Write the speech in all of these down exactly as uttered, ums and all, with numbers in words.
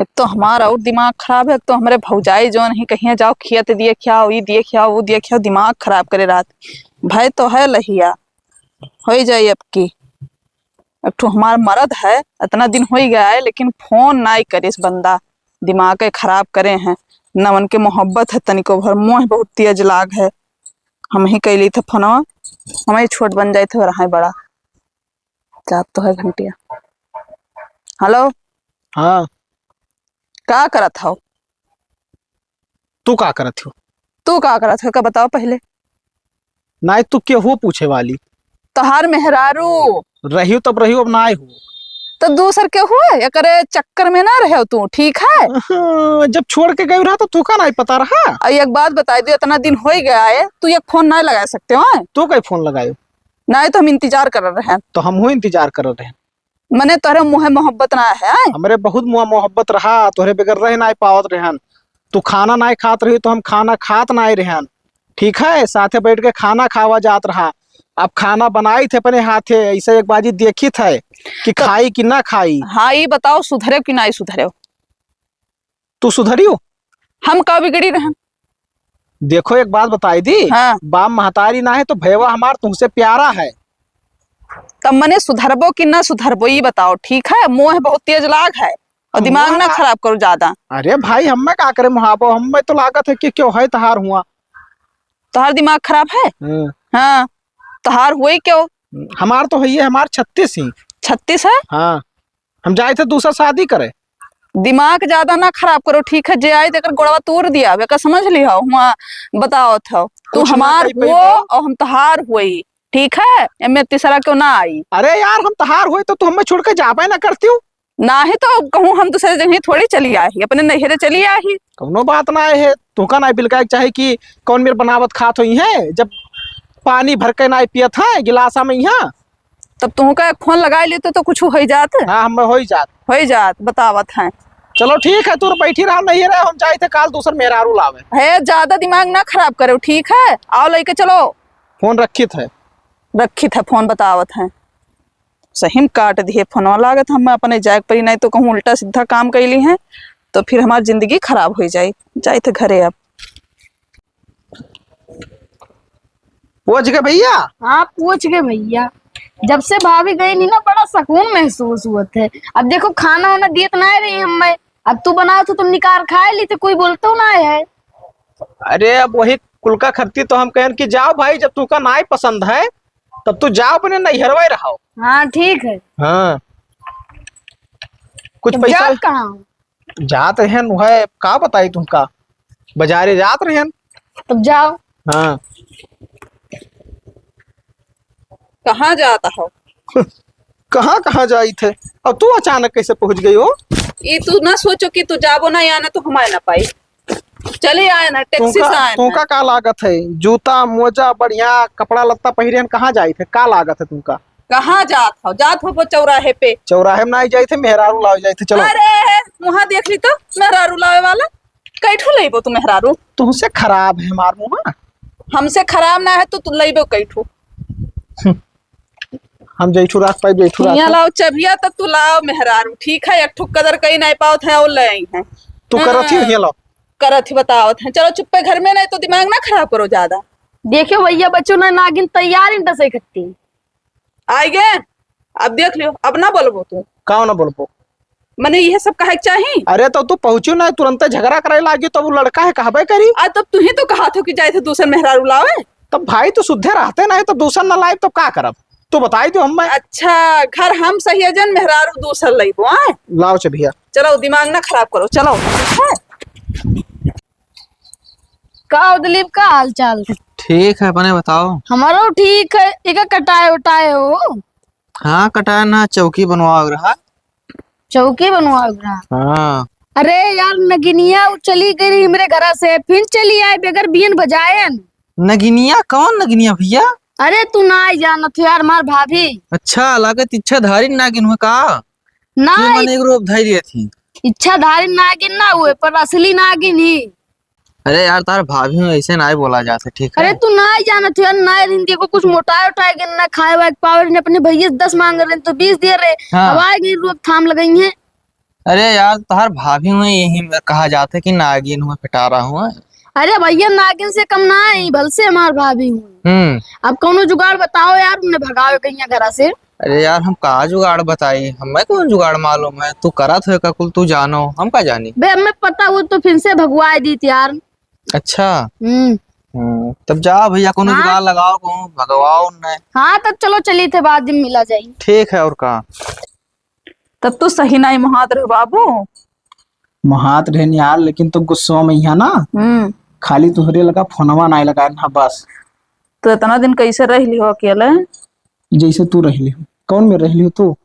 एक तो हमार और दिमाग खराब है, एक तो हमरे भौजाई जौन ही कहिया जाओ खिया ते दिए खियाओ, ई दिए खियाओ, वो दिए खियाओ, दिमाग खराब करे रात। भय तो है लहिया, होई जाई अब की। एक ठो हमार मरद है, इतना दिन होई गया है, लेकिन फोन नाई करिस बंदा, दिमाग के खराब करे हैं। न उनके मोहब्बत है तनिको भर, मोह बहुत तेज लाग है। हम ही कैली थे फोनवा, हम ही छोट बन जाए थे और हाँ बड़ा। जात तो है घंटिया। हेलो। हाँ। का करत हौ? तू का करत हो? तू का करत हो, का बताओ पहले। नाई तू केहू पूछे वाली। तोहार मेहरारू। रहियो तब रहियो, अब नाई हो। तो दूसर केहू है, एकरे चक्कर में ना रहे तू, ठीक है? हाँ, जब छोड़ के गई रहा तो तू का नाई पता रहा? और एक बात बताई दे, इतना दिन हो ही गया है, तू एक फोन ना लगा सकते हो, हैं? तू कई फोन लगायो? नाई तो हम इंतजार कर रहे हैं। तो हम हो इंतजार कर रहे हैं। मने तोहरे मुँहे मोहब्बत ना है, आय? हमरे बहुत मुँह मोहब्बत रहा, तोहरे बगैर रह नाई पावत रहन। तू खाना नाई खात रही तो हम खाना खात नाई रहन, ठीक है? साथे बैठ के खाना खावा जात रहा। अब खाना बनाई थे अपने हाथे, ऐसे एक बाजी देखी थे कि तो खाई कि ना खाई। हाँ, ई बताओ, सुधरे कि नाई सुधरे? तू सुधरियो? हम का बिगड़ी रहन? देखो, एक बात बताई दी। हाँ। बाप महतारी ना है तो भैया हमार तुमसे प्यारा है। तब मने सुधरबो कि ना सुधरबो, ई बताओ, ठीक है? मोह बहुत तेज लाग है और दिमाग मोह ना ना- खराब करो ज्यादा। अरे भाई, हमें का करे मुहाबो, हमें तो लागत है कि क्यों है तहार हुआ। तहार दिमाग खराब है? हाँ। हाँ, तहार हुई क्यों? हमार तो है, ये हमार छत्तीस ही। छत्तीस है? हाँ। हम जाए थे दूसरा शादी करे। दिमाग ज्यादा ना खराब करो, ठीक है? जे आई तेकर गोड़वा तोड़ दिया, बेका समझ लिहा, हुआ बताओ था। तू कुछ ना हमार कही हुआ पइबो। और हम तहार हुई, ठीक है? एमे तीसरा क्यों ना आई? अरे यार, हम तहार हुई तो तू हमें छोड़ के जाबे ना करती हूँ। ना ही तो कहूँ हम दूसरे जगह थोड़ी चली आई, अपने नैहरे चली आई। कौनो बात ना है, तुहका ना बिलकाए के चाहे कि कौन मेर बनावत खात होई है, जब पानी भर के ना पियत है गिलासा में यहाँ। तब तुहका एक फोन लगाए लेते तो कुछ होई जात। हाँ, हम होई जात। होई जात, बतावत हैं। चलो ठीक है, तू बैठी रहा, नहीं रहे, हम जाए थे काल दूसर मेहरारू लावे। है, ज्यादा दिमाग ना खराब करो, ठीक है? आओ लेके चलो। फोन रखित है। रखित है, फोन बतावत हैं। सही में काट दिए फोनवा, लागत हम अपने जाए के परी, नहीं तो कहूँ उल्टा सीधा काम कैली हैं तो फिर हमार जिंदगी खराब हो जाए। जाए थे घरे अब। पहुँच गए भैया? हाँ, पहुँच गए भैया। जब से भाभी गई नहीं ना, बड़ा सुकून महसूस हुआ थे। अब देखो, खाना वाना दिए तो ना रही हमें, अब तू बनाओ तो तुम निकाल खाए ली थे, कोई बोलतो ना है। अरे, अब वही कुल का खर्ची तो हम कहन कि जाओ भाई, जब तुमका नाई पसंद है, तब तू जाओ अपने नैहरवा ही रहो। हाँ, ठीक है। हाँ, कुछ तब पैसा जात कहाँ हो? जात रहन, वह का बताई तुमका, बाजारे जात रहन। तब जाओ। हाँ। कहाँ जात हो? कहाँ, कहाँ जाई थे? अब तू अचानक कैसे पहुँच गई हो? ई तू ना सोचो कि तू जाबो ना, या ना तो हम आए ना पाई। चले आए ना, टैक्सी तुमका, से आए तुमका ना। का लागत है? जूता, मोजा, बढ़िया कपड़ा लत्ता पहिरे हन, कहाँ जाई थे? का लागत है तुमका? कहाँ जात हो? जात हो वो चौराहे पे। चौराहे में ना जाई थे, मेहरारू लावे जाई थे। चलो। अरे, वहाँ देख ली तो मेहरारू लावे वाला। कैठू लेबो तू मेहरारू? तुमसे खराब है हमार मुँह। हमसे खराब ना है तो तू लेबो कैठू। हम जैठू राख पाई, जैठू राख हियाँ पाई। लाओ चबिया, तब तू लाओ मेहरारू, ठीक है? एक ठो कदर कहीं नहीं पावत है और ले आई हैं। तू करत ही हाँ। हियाँ लाओ। करत ही बतावत हैं। चलो चुप्पे घर में, नहीं तो दिमाग ना खराब करो ज्यादा। देखियो भैया, बच्चों ने नागिन तैयार ही डसे खत्ती। आई गे, अब देख लियो, अब ना बोलबो तू। का ना बोलबो? मने इहे सब कहे के चाही। अरे तो तू पहुँचियो ना, तुरंते झगड़ा करे लागी, तब वो लड़का है कहबे करी। आ, तब तू ही तो कहा थो कि जाए थे दूसर मेहरारू लावे। तब भाई तू सुद्धे रहते नहीं, तब दूसर ना लाए, तब का करब? तू बताई दियो हमें। अच्छा, घर हम सही है जन, मेहरारू दूसर लइबो, आए? लाओ चे भैया। चलो, दिमाग ना खराब करो, चलो। का हो दिलीप, का हाल चाल? ठीक है, अपने बताओ। हमारो ठीक है। इका कटाए उटाए हो? हाँ, कटाए ना, चौकी बनवावे रहा। चौकी बनवावे रहा? हाँ। अरे यार, नगिनिया उ चली गई रही हमरे घरा से, फिर चली आई बगैर बियन बजायन। नगिनिया? कौन नगिनिया भैया? अरे तू ना ही जानत हो यार, हमार भाभी। अच्छा, लागत इच्छाधारी नागिन हुए का? ना, के मन एक रूप धैर्य थी। इच्छाधारी नागिन ना हुए, पर असली नागिन ही। अरे यार, तार भाभी में ऐसे नाई बोला जात है, ठीक है? अरे तू नाई जानत हो यार, नाई रहन के को कुछ मोटाए उटाए के ना खाए वाए के पावे रहन, अपने भैया से दस मांग रहे तो बीस दे रहे। हाँ। अब आए गई रोक थाम लगाई है। अरे यार, तोहार भाभी हुई, यही में कहा जात है कि नागिन हुई, पिटारा हुई। अरे भैया, नागिन से कम ना है, भल से हमार भाभी हुई। हम्म। अब कौनो जुगाड़ बताओ यार, उन्हें भगावे कहीं घरा से। अरे यार, हम का जुगाड़ बताई, हमें कौन जुगाड़ मालूम है? तू करत हो का कुल, तू जानो, हम का जानी। बे, हमें पता हो तो फिर से भगवाए दीत यार। अच्छा। हम्म। हम्म, तब जा भैया, कौनो हाँ। जुगाड़ लगाओ, कहूँ भगवाओ उन्हें। हाँ, तब चलो, चली थे, बाद में मिला जाई। ठीक है, और का? तब तो सही नाई मोहात रहे बाबू। मोहात रहे निहाल, लेकिन तो गुस्सो में यहाँ ना, हम्म। खाली तुहरे लगा फोनवा नाई लगाए ना, बस। तो इतना दिन कैसे रह ली हो अकेले? जैसे तू रह ली हो। कौन में रह ली हो तू?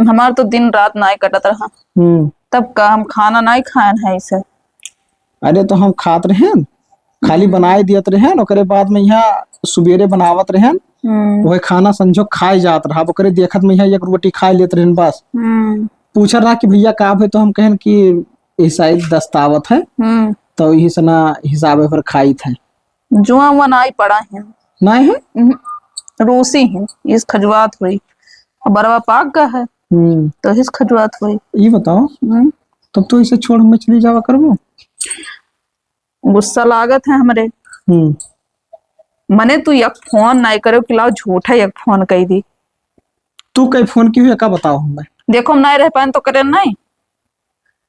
हमार तो दिन रात नाई कटत रहा। हम्म। तब का हम खाना नाई खाएन है इसे? अरे तो हम खात रहेन, खाली हम्म। बनाए दियत रहेन, ओकरे बाद में यहाँ सुबेरे बनावत रहेन, हम्म। वही खाना संझो खाए जात रहा, ओकरे देखत में यहाँ एक रोटी खाए लेत रहेन बस। हम्म। पूछत रहा कि भैया का भे, तो हम कहन कि ई शायद दस्तावत है, हम्म। तो यही सना हिसाबे पर खाइत है। जुआ हुआ नाई पड़ा है। नाई है? उहुं। रूसी है, इस खजुआत हुई। अब बरवा पाक गा है, हम्म। तो इस खजुआत हुई। ये बताओ, हम्म। तब तो इसे छोड़ हमें चली जावा करबो। गुस्सा लागत है हमरे। हम्म। मने तू एक फोन नाई करे कि लाओ झूठा एक फोन कह दी। तू कई फोन की हुई, का बताओ हमें? देखो, हम नाई रह पाएन तो करे नाई।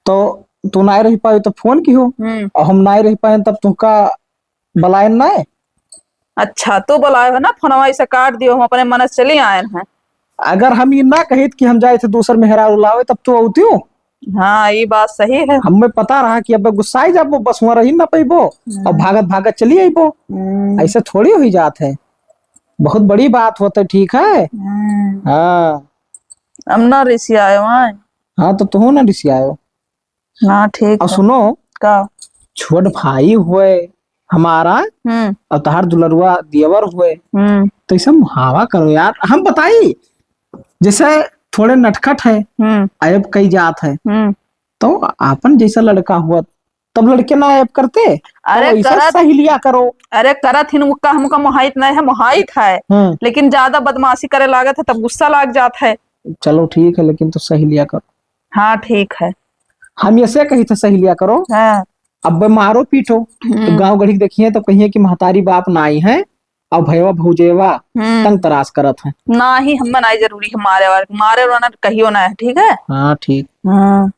तो तू नाई रह पाई तो फोन की हो? हम्म। और हम नाई रह पाएन तब तुमका बुलाएन नाई। अच्छा, तू बुलाए हो ना, फोनवा इसे काट दियो, हम अपने मन से चली आएन हैं। अगर हम ये ना कहित कि हम जाए थे दूसर मेहरारू लावे, तब तू औती हो? हाँ, ये बात सही है। हमें पता रहा कि अब गुस्साई जाबो, बस हुआ रही ना पैबो, हम्म। और भागत भागत चली आईबो। हम्म। ऐसे थोड़ी हुई जात है, बहुत बड़ी बात होत है, ठीक है? हम्म। हाँ। हम ना रिसियाए वहाँ। हाँ, तो तू ना रिसियाए। हाँ, ठीक और है। सुनो, का? छोट भाई हुए हमारा, हम्म। और तहार दुलरुआ देवर हुए, हम्म। तो ऐसा मुहावा करो यार। हम बताई, जैसे थोड़े नटखट है, हम्म। ऐब कई जात है, हम्म। तो आपन जैसा लड़का हुआ, तब लड़के ना ऐब करते, अरे तो ऐसा करत, सहेलिया करो। अरे करत हिन, उका हमका मोहाइत नहीं है, मोहाइत है, हम्म। लेकिन ज्यादा बदमाशी करे लागत है, तब गुस्सा लाग जात है। चलो ठीक है, लेकिन तो सहेलिया करो। हाँ, ठीक है। हम ऐसे कही थे, सहेलिया करो। हाँ। अब मारो पीटो, तो हम्म। गाँव गढ़ी के देखिए, तो कहिए कि महतारी बाप नाई है, और भैया भौजेवा हम्म। तंग तरास करत है। नाही, हमें नाही जरूरी है मारे वाले, मारे वाला ना कहियो ना है, ठीक है? हाँ, ठीक। हाँ।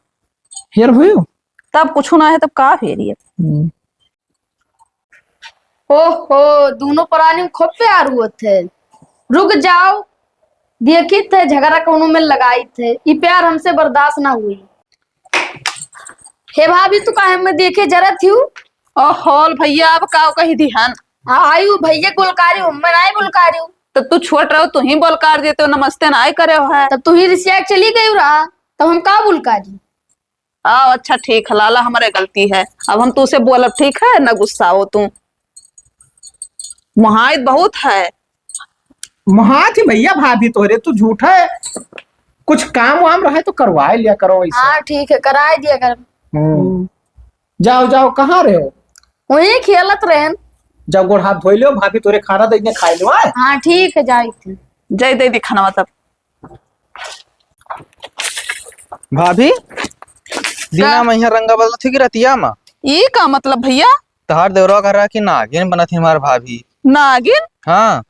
फिर हुई? तब कुछ ना है, तब का फेरी है? हम्म। ओहो, दोनों प्राणी में खूब प्यार हुआ थे। रुक जाओ, देखी थे झगड़ा कौनो में लगाई थे, ई प्यार हमसे बर्दाश्त ना हुई। हे भाभी, तू काहे में देखे जरत हिउ? ओहोल भैया, अब का कही दिहन? हाँ, आई हूँ भैया, बोलकारी हूँ, मैं नहीं बोलकारी हूँ। तो तू छोट रहो, तू ही बोलकार देते हो, नमस्ते ना आए करे हो है। तब तू ही रिसिया के चली गई रहा, तब हम का बोलकारी? आओ, अच्छा ठीक है लाला, हमारे गलती है, अब हम तू से बोलब, ठीक है, न गुस्सा हो तू। मोहाइत बहुत है। मोहात ही भैया भाभी तोहरे, तू झूठा है, कुछ काम वाम रहे तो करवाए लिया करो ऐसे। हाँ ठीक है, कराए दिया कर। हम्म। जाओ जाओ, कहाँ रहे हो? वहीं खेलत रहेन। जाओ गोड़ हाथ धोई लो, भाभी तोरे खाना दे दे, खाए लो, आए? हाँ ठीक है, जाई थी। जाई दे दी खाना तब। भाभी, दीना का? मैं यहाँ रंगा बदलत थी कि रतिया मा? ई का मतलब भैया? तहार देवरवा कह रहा कि नागिन बनत ही हमार भाभी। नागिन? हाँ।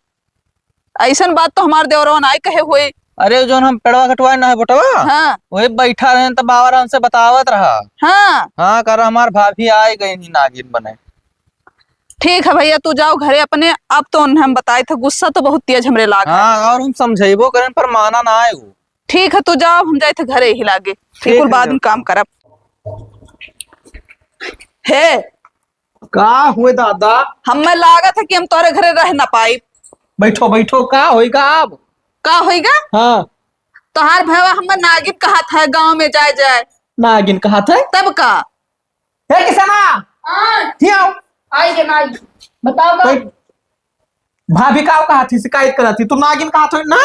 ऐसन बात तो हमार देवरवा नाई कहे हुए। अरे, जौन हम पेड़वा कटवाए ना है बोटवा, हाँ। वही बैठा रहेन, तब बाबा राम से बतावत रहा। हाँ। हाँ, कह रहा हमार भाभी आए गई ही नागिन बने। ठीक है भैया, तू जाओ घरे अपने। अब तो उन्हें हम बताए थे, गुस्सा तो बहुत तेज हमरे लाग है। हाँ, और हम समझेबो करेन, पर माना ना आए वो। ठीक है, तू जाओ, हम जाए थे घरे ही लागे। ठीक कुल है, बाद में जाओ। काम करब। हे, का हुए दादा? हमें लागत है कि हम तोरे घरे रह ना पाई। बैठो, बैठो, का होइगा अब? का होइगा? हाँ। तोहार भैया हमें नागिन कहा था गाँव में जाए जाए। नागिन कहा था? तब का? ए किसना, हाँ। हियाँ आओ। आई के नागिन। बताओ का? भाभी का कहा थी, शिकायत करा थी, तू नागिन कहा थो ना?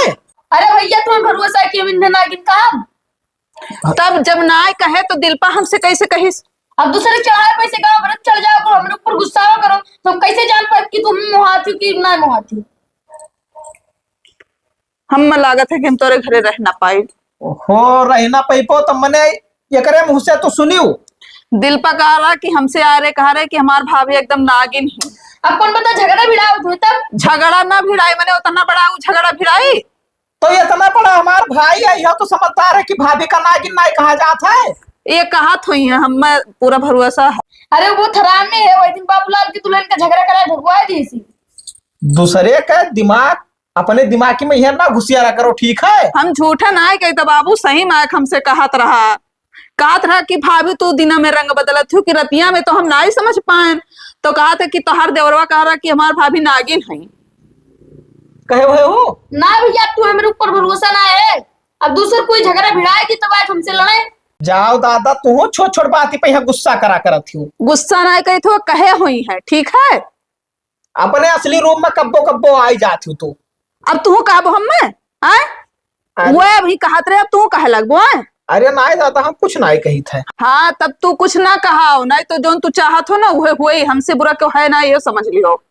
अरे भैया, तुम्हें भरोसा है कि हम इन्हें नागिन कहा? तब जब नाय कहे तो दिलपा हमसे कैसे कहिस? अब दूसरे चढ़ाए पैसे गाँव भर चढ़ जाओ, हमरे ऊपर गुस्सा करो, तो हम कैसे जान पाए कि तुम मोहाती हो कि ना मोहाती हो? हम में लागत है कि हम तोरे घरे रह ना पाई। ओहो, रह ना पाइबो तो मने एकरे मुँह से तू सुनियो। दिल पका रहा कि हमसे आ रहे, कहा रहे कि हमार भाभी एकदम नागिन है। अब कौन पता झगड़ा भिड़ावत हुई तब? झगड़ा ना भिड़ाई, मने उतना बड़ा उ झगड़ा भिड़ाई। तो इतना बड़ा हमार भाई है, यह तो समझदार है कि भाभी का नागिन नाई कहा जात है। ये कहत हुई है, हमें पूरा भरोसा है। अरे वो थरामी है, वही दिन बाबूलाल की दुल्हन का झगड़ा कराए भगवाए दी सी। दूसरे का दिमाग अपने दिमाग में यह ना घुसियारा करो, ठीक है? हम झूठा नाई कही तो बाबू, सही मायक हमसे कहत रहा। कहत रहा कि भाभी तू दिना में रंग बदलत हो कि रतिया में, तो हम नाई समझ पाएन। तो कहत है कि तोहार देवरवा कह रहा कि हमार भाभी नागिन है। कहे हुए हो? ना भैया, तू हमारे ऊपर भरोसा ना है। अब दूसर कोई झगड़ा भिड़ाएगी तब आज हमसे लड़े। जाओ दादा, तू छोट छोट बात पे यहाँ गुस्सा करा करत हो। गुस्सा ना कही तो कहे हुई है, ठीक है? अपने असली रूप में कब्बो कब्बो आई जात हो तू। अब तू कहबो हम में, आय? अरे। वो अभी कहत रहे, अब तू कहे लगबो, आय? अरे नाई दादा, हम कुछ नाई कही थे। हाँ, तब तू कुछ ना कहाओ, नाई तो जोन तू चाहत हो ना, वह हुए, हमसे बुरा क्यों है ना, ये समझ लियो।